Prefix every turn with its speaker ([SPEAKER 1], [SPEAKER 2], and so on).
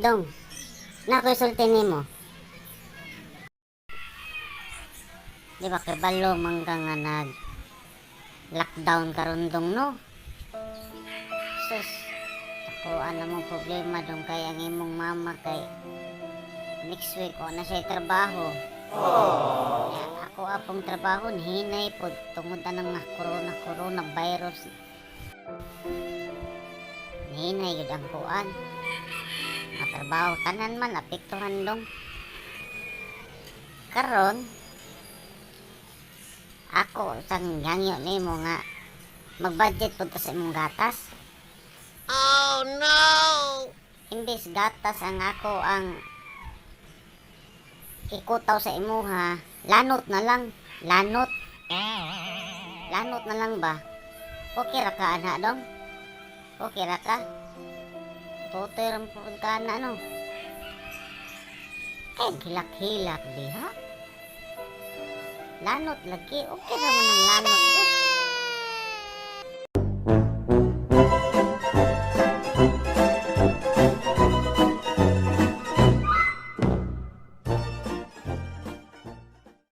[SPEAKER 1] Dong, na ko'y sulti nimo. Di ba kay balo man ka nga nag lockdown karon, dong, no? Sus, ako ano mong problema, dong, kay ang imong mama kay next week wa na siya trabaho. Ya, ako apong trabaho hinay pod tungod anang nga corona corona virus. Hinay gyud ang kuan. Ang trabaho tanan man apektuhan, dong. Karon ako sang gangyo nimo nga mag-budget pud ta sa imong gatas.
[SPEAKER 2] Oh no!
[SPEAKER 1] Imbes gatas ang ako ang ikutaw sa imuha, lanot na lang. Lanot. Lanot na lang ba? Okay ra ka ana, dong? Okay ra ka? Tutoy ra pud ka ana, no? Kay hilak-hilak diha. Lanot lagi. Okay ra man ang lanot.